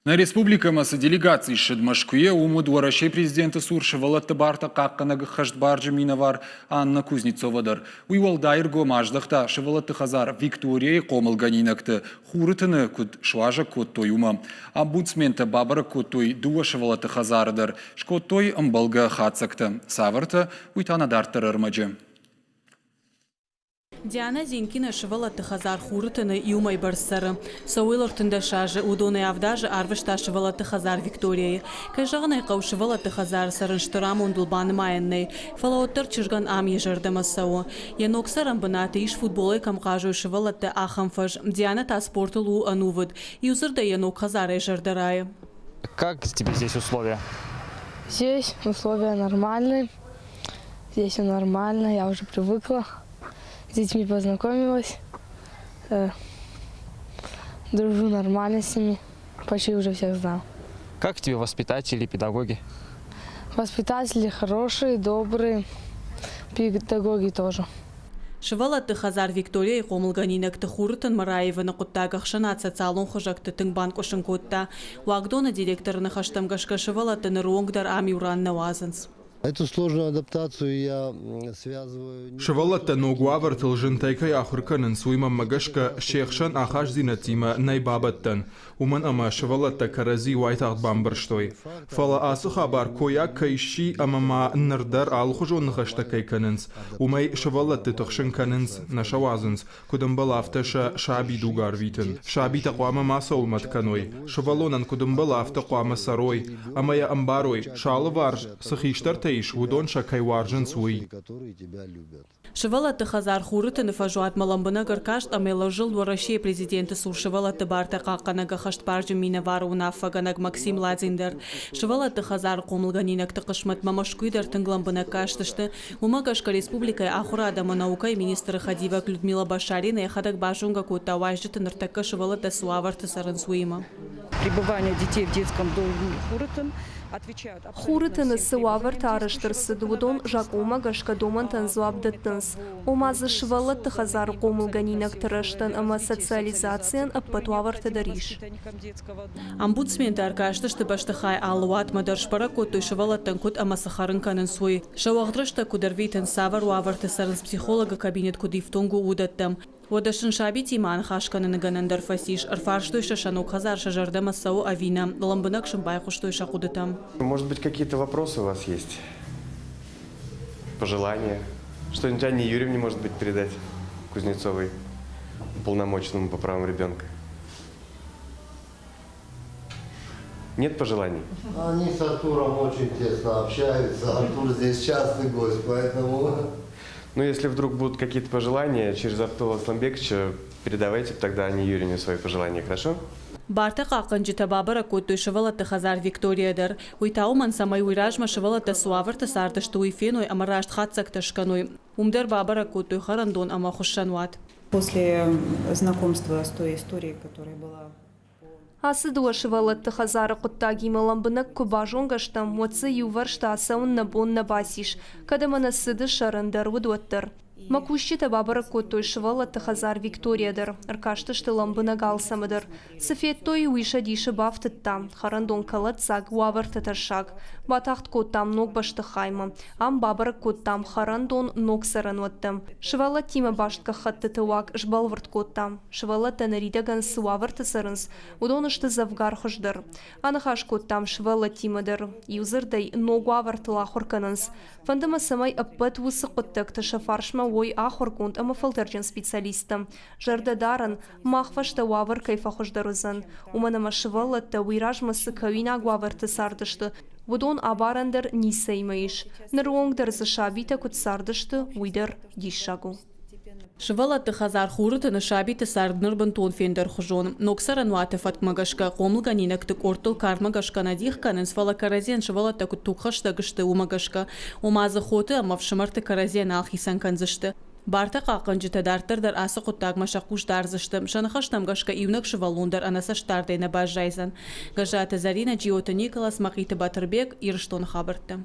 Нӕ республикӕмӕ цы делегаци ссыд Мӕскуыйӕ, уым уыд Уӕрӕсейы президенты цур сывӕллӕтты бартӕ хъахъхъӕнӕг ӕххӕстбарджын минӕвар Анна Кузнецова дӕр. Уый уӕлдай ӕргом аздӕхта сывӕллӕтты хӕдзар Викторияйы хъомылгӕнинӕгты хуры тыны куыд суазӕг кодтой, уымӕ. Омбудсментӕ бабӕрӕг кодтой дыууӕ сывӕллӕтты хӕдзары дӕр, скодтой ӕмбӕлгӕ хатдзӕгтӕ. Цавӕртӕ, уый та нӕ дарддӕры ӕрмӕджы. Дианӕ Зинкина сывӕллӕтты хӕдзар Хуры тыны иу мӕй бӕрц цӕры. Цӕуыл 13 азы, уыдонӕй авд азы арвыста сывӕллӕтты хӕдзар Викторияйы. Кӕй зӕгъын ӕй хъӕуы, сывӕллӕтты хӕдзары цӕрын стыр амондыл банымайӕн нӕй, фӕлӕ уӕддӕр чызгӕн ам йӕ зӕрдӕмӕ цӕуы. Йӕ ног цӕрӕн бынаты ис, футболӕй кӕм хъазой сывӕллӕттӕ, ахӕм фӕз. Дианӕ та спортыл у ӕнувыд. Иудзырдӕй йӕ ног хӕдзарӕй зӕрдӕ райы. Как тебе здесь условия? Здесь условия нормальные. Здесь все нормально, я уже привыкла. С детьми познакомилась. Дружу нормально с ними. Почти уже всех знаю. Как тебе воспитатели, педагоги? Воспитатели хорошие, добрые. Педагоги тоже. Сывӕллӕтты хӕдзар Викторияйы хъомылгӕнинӕгты хуры тынмӕ раивыны хъуыддаг ӕхсӕнад социалон хызӕгты тынг банкъуысын кодта. Уагдоны директоры ныхӕстӕм гӕсгӕ сывӕллӕтты ныры онг дӕр ам иу ран нӕ уадзынц. Эту сложную адаптацию я связываю... Сывӕллӕттӕ ног уавӕртыл зынтӕй кӕй ахуыр кӕнынц, уый мӕнмӕ гӕсгӕ се хсӕн ахастдзинӕдтимӕ нӕй бабӕттӕн, уымӕн ӕмӕ сывӕллӕттӕ кӕрӕдзи уайтагъд бамбӕрстой. Фӕлӕ ацы хабар койаг кӕй сси ӕмӕ ма ныр дӕр алыхуызон ныхӕстӕ кӕй кӕнынц, уымӕй сывӕллӕтты тыхсын кӕнынц, нӕ сӕ уадзынц, куыд ӕмбӕлы, афтӕ сӕ сабидуг арвитын. Сабитӕ хъуамӕ мацӕуыл мӕт кӕной, сывӕллонӕн куыд ӕмбӕлы, афтӕ хъуамӕ цӕрой ӕмӕ йӕ ӕмбарой, сӕ алыварс цы хистӕртӕ ис, уыдон сӕ кӕй уарзынц, уый. Сывӕллӕтты хӕдзар Хуры тыны фӕзуатмӕ лӕмбынӕг ӕркаст ӕмӕ лӕзылд Уӕрӕсейы Президенты цур сывӕллӕтты бартӕ хъахъхъӕнӕг ӕххӕстбарджын минӕвары уынаффӕгӕнӕг Максим Ладин дӕр. Сывӕллӕтты хӕдзары хъомылгӕнинӕгты хъысмӕтмӕ Мӕскуыйы дӕр тынг лӕмбынӕг кастысты. Уымӕ гӕсгӕ республикӕйы ахуырад ӕмӕ наукӕйы министры хӕдивӕг Людмила Башарина йӕхӕдӕг базонгӕ кодта уазджыты ныртӕккӕ сывӕллӕттӕ цы уавӕрты цӕрынц, уыимӕ. Пребывание детей в детском доме Хурытын отвечают Хурытыны цы уавӕртӕ арӕзт ӕрцыд, уыдон закъонмӕ гӕсгӕ домӕнтӕн дзуапп дӕттынц. Ома дзы сывӕллӕтты хӕдзары хъомылгӕнинӕгты рӕзтӕн ӕмӕ социализацийӕн ӕппӕт уавӕртӕ дӕр ис. Омбудсментӕ ӕркастысты бӕстыхайы алы уатмӕ дӕр, сбӕрӕг кодтой сывӕллӕттӕн куыд ӕмӕ цы хӕрын кӕнынц, уый. Сӕ уӕгъд рӕстӕг куыд ӕрвитынц, цавӕр уавӕрты цӕрынц, психологы кабинет куыд ифтонг у, уыдӕттӕм. Уӕдӕ сын сабитимӕ аныхас кӕныны гӕнӕн дӕр фӕцис. Ӕрфарстой сӕ, сӕ ног хӕдзар сӕ зӕрдӕмӕ цӕуы ӕви нӕ. Лӕмбынӕг сын байхъуыстой сӕ хъуыдытӕм. Может быть, какие-то вопросы у вас есть? Пожелания? Что-нибудь Анне Юрьевне, может быть, передать Кузнецовой, уполномоченному по правам ребенка? Нет пожеланий? Они с Артуром очень тесно общаются. Артур здесь частый гость, поэтому... Ну, если вдруг будут какие-то пожелания через Артура Асламбековича, передавайте тогда Анне Юрьевне свои пожелания, хорошо? Бартӕ хъахъхъӕнджытӕ бабӕрӕг кодтой сывӕллӕтты хӕдзар Виктория дӕр. Уый та уымӕн, цӕмӕй уый размӕ сывӕллӕттӕ цы уавӕрты цардысты, уый феной ӕмӕ раст хатдзӕгтӕ скӕной. Уым дӕр бабӕрӕг кодтой хӕрӕндон ӕмӕ хуыссӕнуат. После знакомства с той историей, которая была Ацы дыууӕ сывӕллӕтты хӕдзары хъуыддагимӕ лӕмбынӕг куы базонгӕ стӕм, уӕд дзы иувӕрсты ацӕуын нӕ бон нӕ бацис, кӕд ӕмӕ нӕ цыды сӕр ӕндӕр уыд, уӕддӕр. Мӕ кусджытӕ бабӕрӕг кодтой сывӕллӕтты хӕдзар Виктория дӕр, ӕркастысты лӕмбынӕг алцӕмӕ дӕр. Цы федтой, уый сӕ дисы бафтыдта. Хӕрӕндон кӕлӕддзаг, уавӕртӕ тӕссаг. Батагъд кодтам ног бӕстыхаймӕ. Ам бабӕрӕг кодтам хӕрӕндон ног цӕрӕнуӕттӕ. Сывӕллӕттимӕ баст гӕххӕттыты уаг сбӕлвырд кодтам. Сывӕллӕттӕ ныридӕгӕн цы уавӕрты цӕрынц, уыдон сты дзӕвгар хуыздӕр. Аныхас кодтам сывӕллӕттимӕ дӕр. Иудзырдӕй, ног уавӕртыл ахуыр кӕнынц. Фӕнды мӕ, цӕмӕй ӕппӕт уыцы хъуыддӕгты сӕ фарсмӕ уой ахуыргонд ӕмӕ фӕлтӕрджын специалисттӕ. Зӕрдӕ дарӕн, мах фӕстӕ уавӕр кӕй фӕхуыздӕр уыдзӕн, уымӕн ӕмӕ сывӕллӕттӕ уый размӕ цы кӕуинаг уавӕрты цардысты, уыдон абарӕн дӕр ницӕимӕ ис. Ныры онг дӕр дзы сабитӕ куыд цардысты, уый дӕр диссаг у. Сывӕллӕтты хӕдзар Хуры тыны сабиты цард ныр бынтон фендӕрхуызон. Ног цӕрӕнуаты фӕткмӕ гӕсгӕ хъомылгӕнинӕгты къордтыл кармӕ гӕсгӕ нӕ дих кӕнынц, фӕлӕ кӕрӕдзийӕн сывӕллӕттӕ куыд тугхӕстӕг сты, уымӕ гӕсгӕ. Ома дзы хоты ӕмӕ ӕфсымӕрты кӕрӕдзийӕ нал хицӕн кӕндзысты. Бартӕ хъахъхъӕнджытӕ дарддӕр дӕр ацы хъуыддагмӕ сӕ хъус дардзысты. Сӕ ныхӕстӕм гӕсгӕ иунӕг сывӕллон дӕр ӕнӕцӕстдардӕй нӕ баззайдзӕн. Гӕззаты Зӕринӕ, Джиоты Николас, Мӕхъиты Батырбег, Ирыстоны хабӕрттӕ.